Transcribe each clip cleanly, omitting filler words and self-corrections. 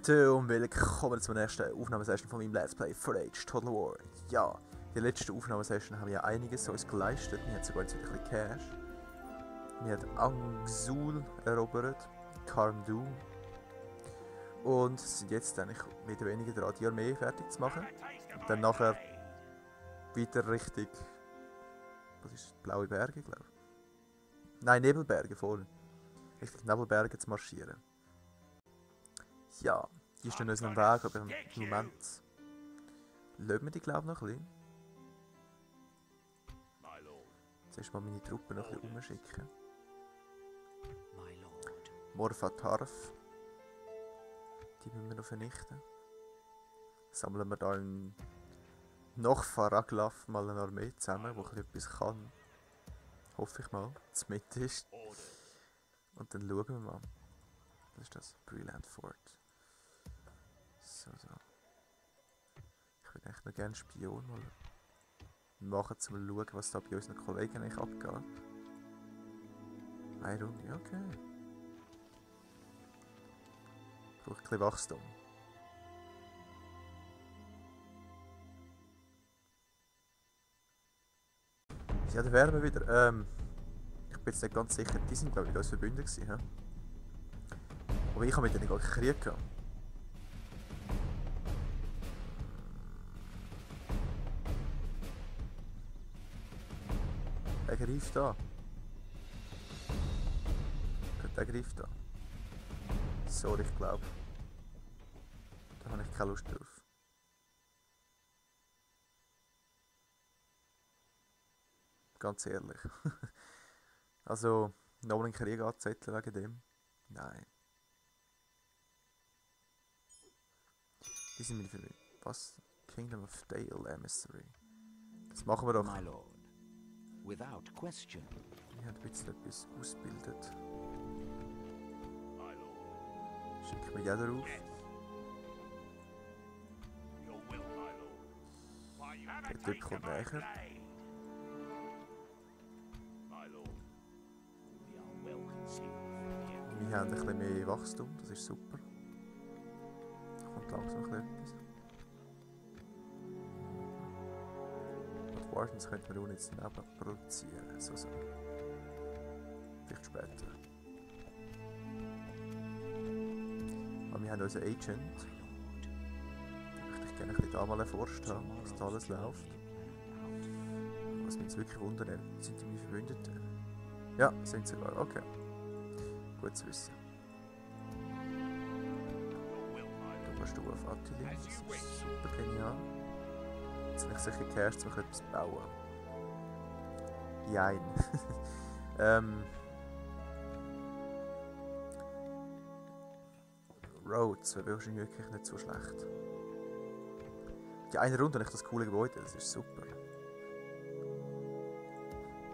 Leute und willkommen zur nächsten Aufnahmesession von meinem Let's Play Age Total War. Ja, die letzte Aufnahmesession haben wir ja einiges uns geleistet. Wir haben sogar jetzt wieder ein bisschen Cash. Wir haben Angsul erobert, Karmdu und sind jetzt eigentlich mehr oder weniger dran, die Armee fertig zu machen. Und dann nachher wieder richtig, was ist das? Blaue Berge, glaube ich. Nein, Nebelberge voll. Richtig Nebelberge zu marschieren. Ja, die stehen uns am Weg, aber im Moment lassen wir die, glaube ich, noch ein bisschen. Zuerst mal meine Truppen noch ein bisschen umschicken. Morfatarf. Die müssen wir noch vernichten. Sammeln wir da in Faraglav mal eine Armee zusammen, die etwas kann. Hoffe ich mal, das mit ist. Und dann schauen wir mal. Was ist das? Brilliant Fort. So. Ich würde echt noch gerne Spion mal machen, um zu schauen, was da bei unseren Kollegen eigentlich abgeht. Eine Runde, okay. Braucht ein bisschen Wachstum. Ja, da wären wir wieder. Ich bin jetzt nicht ganz sicher, die sind glaube ich mit uns verbunden gewesen. He? Aber ich habe mit denen gar keinen Krieg gehabt. Er greift an. Der greift an. Sorry, ich glaube. Da habe ich keine Lust drauf. Ganz ehrlich. Also, nochmal einen Krieg anzetteln wegen dem? Nein. Die sind mir für mich. Was? Kingdom of Dale Emissary. Das machen wir doch. My lord, without question. Ich habe ein bisschen etwas ausgebildet. Schicken wir jeder auf. Der Typ kommt näher. Wir haben ein bisschen mehr Wachstum, das ist super. Da kommt langsam ein bisschen etwas. Und Wardens könnten wir auch jetzt daneben produzieren. So. Vielleicht später. Aber wir haben unseren Agent. Da möchte ich gerne ein bisschen da mal erforscht haben, was da alles läuft. Was mich jetzt wirklich wundert, sind die meine Verbündeten? Ja, sind sie sogar. Okay. Gut zu wissen. Du gehst auf Atelier, das ist super genial. Jetzt habe ich sicher Cash, um etwas zu bauen. Jein. Roads wäre wahrscheinlich wirklich nicht so schlecht. Die eine Runde habe ich das coole Gebäude, das ist super.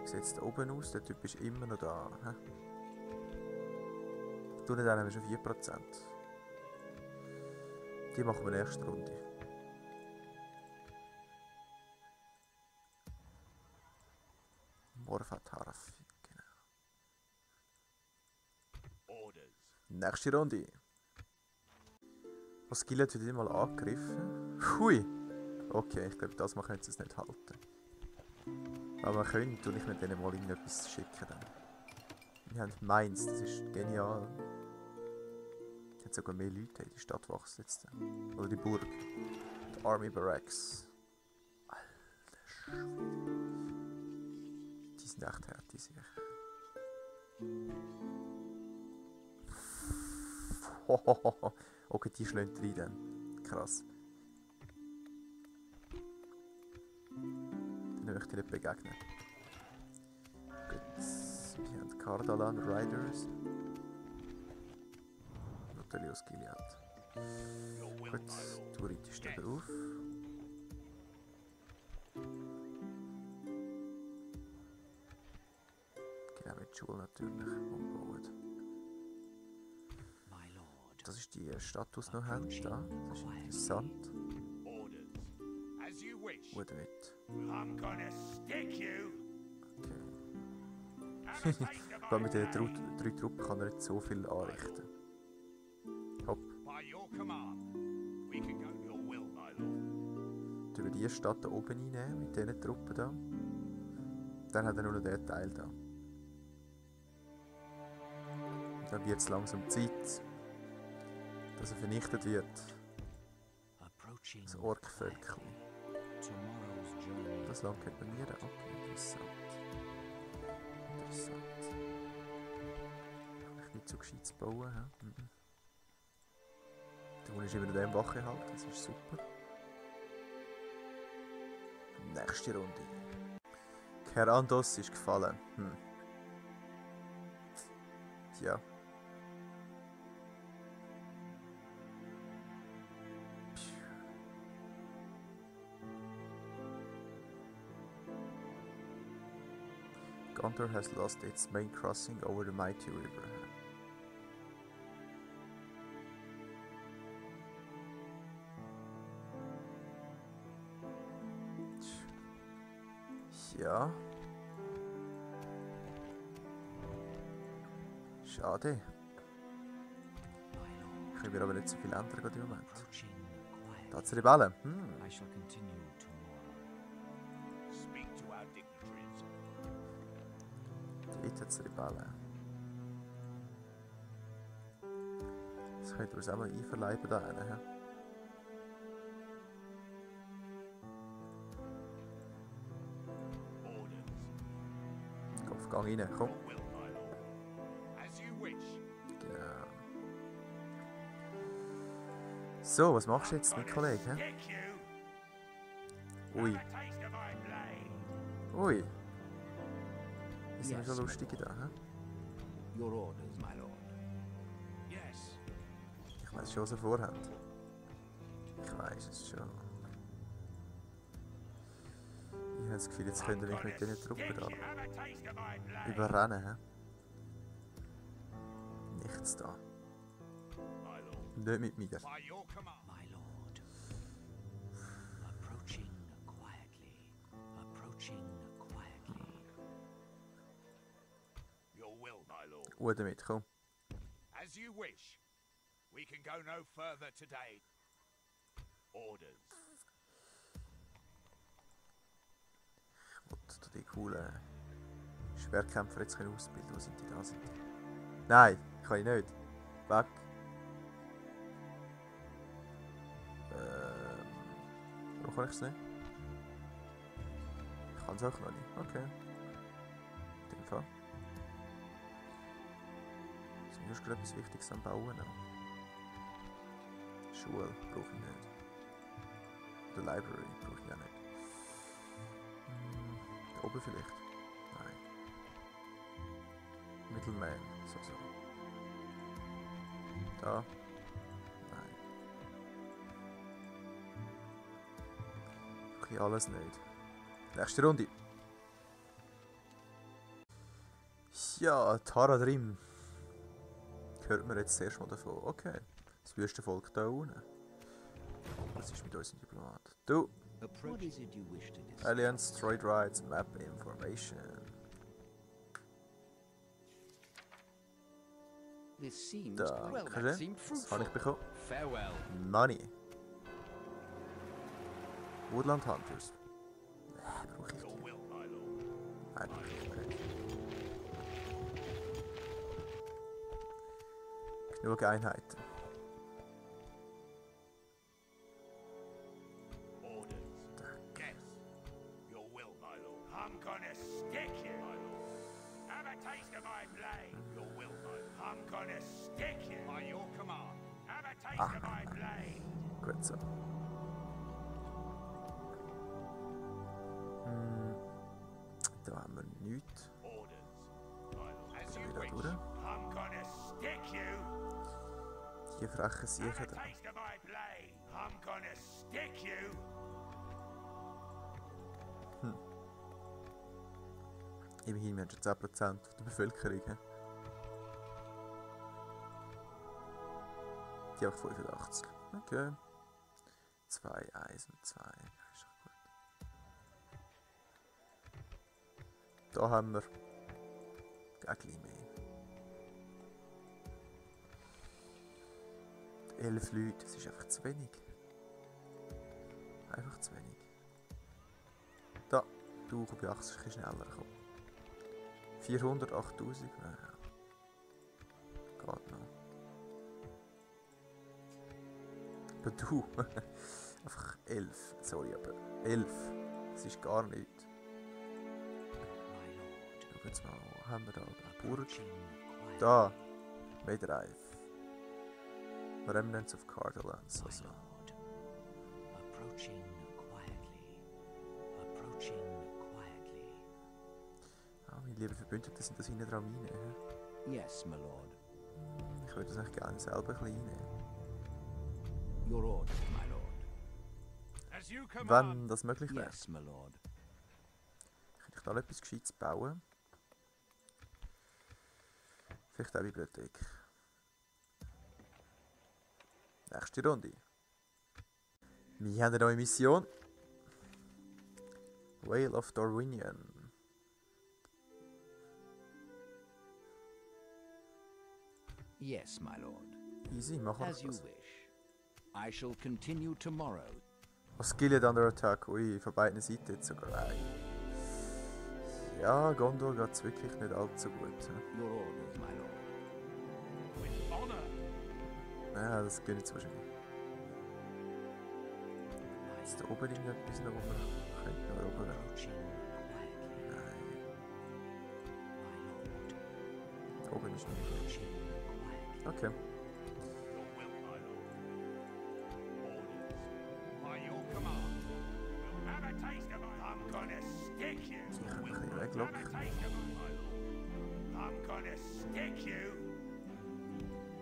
Wie sieht es da oben aus? Der Typ ist immer noch da. Dúnedain haben wir schon 4%. Die machen wir in der ersten Runde. Morfatarf, genau. Nächste Runde. Was Skillet wird mal angegriffen. Hui! Okay, ich glaube, das mal können sie es nicht halten. Aber wir können, tue ich mit denen mal irgendetwas schicken. Dann. Wir haben Mainz, das ist genial. Es hat sogar mehr Leute, die Stadt wächst jetzt. Oder die Burg. Die Army Barracks. Alter Schwede. Die sind echt hart, die sich. Okay, die schlagen rein dann. Krass. Den möchte ich nicht begegnen. Gut. Wir haben Kardalan Riders. Notelius Gilead. Gut, du reitest da drauf. Genau, mit Schule natürlich umbauen. Das ist die Status noch haben, da. Das ist interessant. Gut mit. Okay. Mit den 3 Truppen kann er nicht so viel anrichten. Hopp. Über diese Stadt hier oben einnehmen, mit diesen Truppen da. Dann hat er nur noch diesen Teil da. Und dann wird es langsam Zeit, dass er vernichtet wird. Das Orkvölkchen. Das Land kennt man nie. Okay, interessant. Interessant. Ich nicht so gescheit zu bauen. Da unten ist immer noch dem Wache halt, das ist super. Nächste Runde. Kerandos ist gefallen. Tja. Gondor has lost its main crossing over the mighty river. Ja. Schade. Ich will aber nicht so viel ändern gerade im Moment. Da hat es Rebellen. Dort hat es Rebellen. Das könnten wir uns auch mal einverleiben da hinten. Gang rein, komm. Genau. So, was machst du jetzt, mein Kollege? Ui. Ui. Das sind schon lustige da, hä? Ich weiß schon, was er vorhat. Ich weiß es schon. Ich habe das Gefühl, jetzt können wir mich mit diesen Truppen da überrennen. He? Nichts da. Nicht mit mir. Ruhe damit, komm. As you wish. We can go no further today. Orders. Ich die coolen Schwertkämpfer jetzt ausbilden. Wo sind die da? Sind die? Nein, kann ich nicht. Weg. Warum kann ich es nicht? Ich kann es auch noch nicht. Okay. In dem Fall. Sind wir gerade etwas Wichtiges am Bauen? Schule brauche ich nicht. Die Library brauche ich auch nicht. Da oben vielleicht? Nein. Middleman, so. Da? Nein. Okay, alles nicht. Nächste Runde. Ja, Taradrim. Hört man jetzt zuerst mal davon. Okay. Das Wüstenvolk da unten. Was ist mit unserem Diplomat? Du! Alliance, Droid Rights, Map Information. Danke. Was habe ich bekommen? Money. Woodland Hunters. Brauche ich die? Nein, brauche ich nicht. Genug Einheiten. Gut so. Da haben wir nichts. Wieder durch. Die frechen Siechen da. Immerhin, wir haben schon 10% der Bevölkerung. Die haben 85. Okay. 2, 1 und 2. Ist doch gut. Da haben wir ein bisschen mehr. 11 Leute, das ist einfach zu wenig. Einfach zu wenig. du bei 80 ein bisschen schneller kommen. 400, 8000, ja. Geht noch. Aber du, einfach 11, sorry, aber 11, das ist gar nichts. Schau jetzt mal, wo haben wir da? Burg. Da, Drive. Remnants of Cardalands, also. Ah, meine lieben Verbündeten sind das hinten dran reinnehmen. Yes, my lord. Ich würde das eigentlich gerne selber ein bisschen reinnehmen. Your orders, my lord. As you command. Wenn das möglich wäre. Yes, my lord. Könnte ich da etwas Gescheites bauen? Vielleicht eine Bibliothek. Nächste Runde. Wir haben eine neue Mission. Whale of Dorwinion. Yes, my lord. Easy, machen wir As you das. wish. I shall continue tomorrow. Was gilt under attack? Ui, von beiden Seiten jetzt sogar. Ja, Gondor geht es wirklich nicht allzu gut. Your orders, my lord. With honor. Ja, das geht jetzt wahrscheinlich. Ist da oben irgendetwas noch, wo wir können erobern? Approaching quietly, Nein, my lord. da oben ist nicht. Approaching quietly. Okay. Your will, my lord. Orders. By your command. We'll have a taste of it. I'm gonna stick you. Ich kann ein bisschen Have a weglocken. taste of it, my lord. I'm gonna stick you.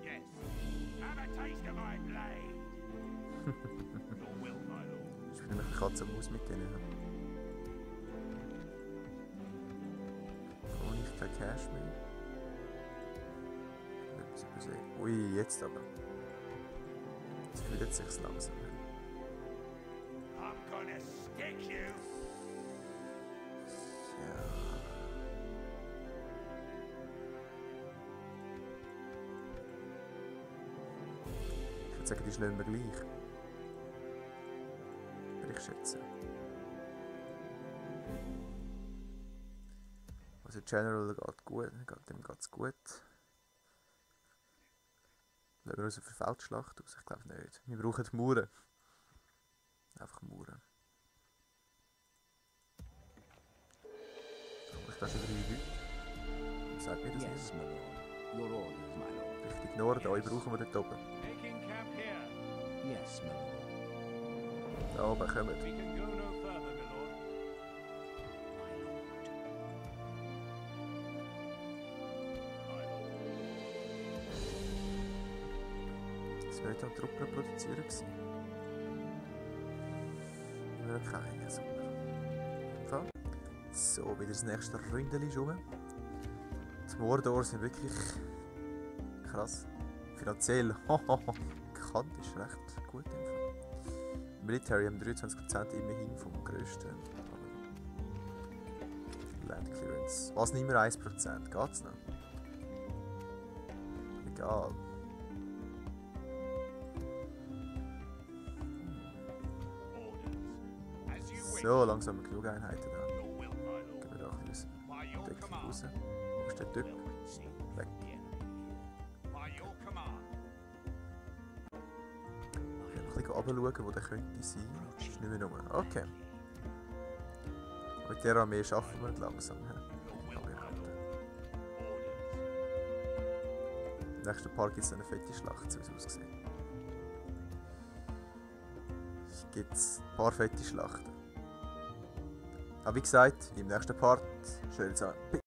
Yes. Have a taste of my blade. Your will, my lord. Ich will nämlich Katze und Maus mitgehen. Kann ich kein Cash mehr? Etwas übersehen. Ui, jetzt aber. Jetzt fühlt sich's langsam. I'm gonna stick you. Ja. Ich würde sagen, die schlagen wir gleich. Würde ich schätzen. Also General geht gut, dem geht's gut. Schauen wir uns auf eine Feldschlacht aus? Ich glaube nicht. Wir brauchen Mauern. Einfach Mauern. Ich da schon 3 Leute. Sag mir das Yes, nicht. my lord. Your orders, my lord. Richtig Norden, euch brauchen wir dort oben. Making camp here. Yes, my lord. Da oben kommen. We can go no further, my lord. My lord. Das wäre dann Truppen produzieren gewesen. Immer noch keine, super. Im Fall. So, wieder das nächste Ründeli ist rum. Die Mordor sind wirklich krass. Finanziell, bekannt ist recht gut im Fall. Military haben 23% immerhin vom grössten. Land Clearance. Was nicht mehr 1%? Geht's noch? Egal. Orders. As you wish. So, langsam genug Einheiten da. Your will, my lord. Gehen wir da ein bisschen By your Deckung command. raus. Wo ist der Typ? We'll concede Weg. the enemy. By your command. Ich will noch ein bisschen runterschauen, wo der könnte sein. Ist nicht mehr rum. Okay. Mit der Armee schaffen wir es langsam. Your will, my lord. Orders. Im nächsten Part gibt es eine fette Schlacht, so wie es aussieht. Es gibt ein paar fette Schlachten. Aber wie gesagt, im nächsten Part. Schön zusammen.